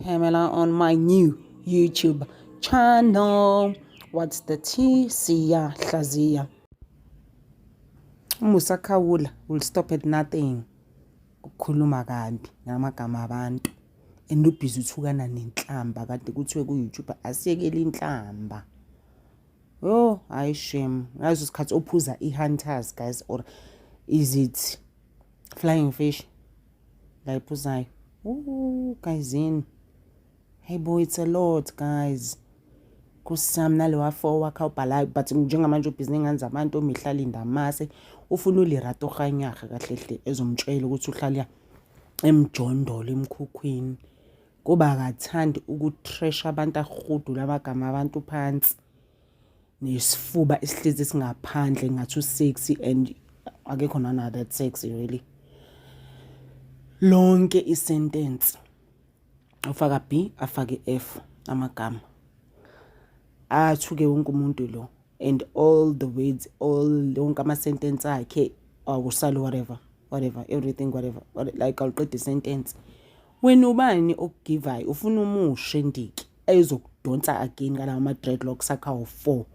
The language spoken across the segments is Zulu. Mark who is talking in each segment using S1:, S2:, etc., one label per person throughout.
S1: Pamela on my new YouTube channel. What's the tea? Siyahlaziya. Umusa Khawula will stop at nothing. Ukukhuluma kabi ngamagama abantu. And ubhizi uthukana nenhlamba kade kuthiwe ku-YouTube asiyekele inhlamba. Oh, hayi shame. Ngaleso sikhathi ophuza i-Hunters, guys, or is it Flying Fish? La iphuzayo. Ooh, guys in. Hey boy, it's a lot, guys. Kusami nalowa four wakhe awubhalayo, but njengamanje ubhizi ney'ngane zabantu oMihlali Ndamase. Ufuna uLerato Kganyago kahle hle ezomtshela ukuthi uhlala emjondolo emkhukhwini. Kuba akathandi uku-trash abantu, ahudule amagama abantu phansi. Nesifuba esihlezi singaphandle ngathi u-sexy, and akekho nana that sexy really. Lonke i-sentence ufaka B, afake F, amagama athuke wonke umuntu lo, and all the words, all wonke ama-sentence akhe awusalo, whatever, whatever, everything, whatever, like awuqeda i-sentence. Wena ubani okugivayo? Ufuna umushe ndiki ezokudonsa again ngalawa ama-dreadlocks akhe awu-four,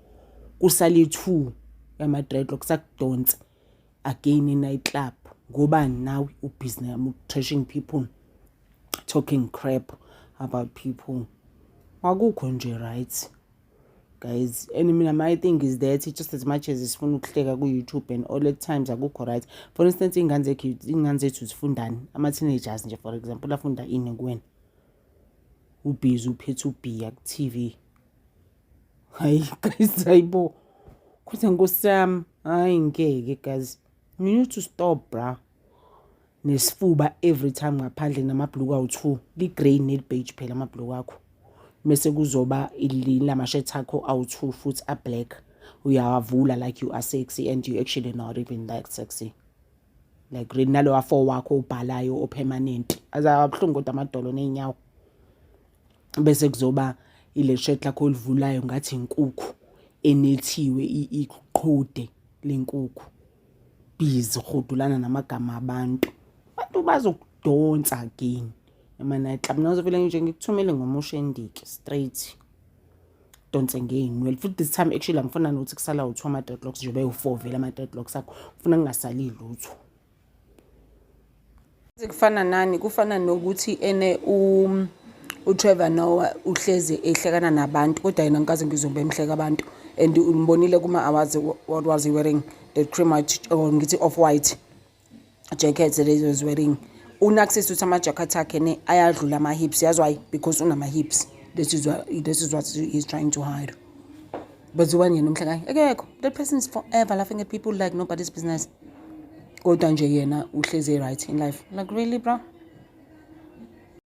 S1: kusale two yama-dreadlocks, akudonsa again e-night club. Ngobani nawe ubhizi trashing people, talking crap about people? Akukho nje right, guys. And mina, my thing is that just as much as sifuna ukuhleka ku-YouTube and all, at times akukho right. For instance, iy'ngane zethu, iy'ngane zethu zifundani? Ama-teenagers nje, for example, afunda ini kuwena? Ubhizi uphethe ubhiya ku-TV. Hayi guys, hayibo, kodwa nkosi yami, hayi ngeke guys, you need to stop, bra. Nesifuba every time ngaphandle, namabhuluku awu-two, li-grey neli-beige phela amabhuluku akho, mese kuzoba lamashethi akho awu-two futhi a-black, uyawavula like you are sexy, and you actually not even that sexy. Like really, nalowa four wakho obhalayo o-permanent azabuhlungu kodwa amadolo ney'nyawo. Bese kuzoba ile shirt lakho olivulayo ngathi inkukhu enethiwe, iqhude lenkukhu, busy hudulana namagama abantu. Abantu bazokudonsa again ema-night club. Mina ngizovele nje ngikuthumele ngomusho endiki straight, donse ngey'nwele futhi. This time actually angifuna nokuthi kusala u-two ama-dreadlocks nje, bewu-four vele ama-dreadlocks akho, ngifuna kungasali lutho. Kufana nani? Kufana nokuthi ene uTrevor Noah uhlezi ehlekana nabantu, kodwa yena ngikaze ngizombe emhleka abantu. And umbonile kuma-awards, what was he wearing? The cream white, or ngithi off white jacket that he was wearing. Unaccess ukuthi ama-jacket akhe ne ayadlula ama-hips. Yazi why? Because unama-hips. This is what he's trying to hide. But ubani yena umhlekayo? Akekho. That person is forever laughing at people like nobody's business, kodwa nje yena uhlezi right in life. Like really, bro.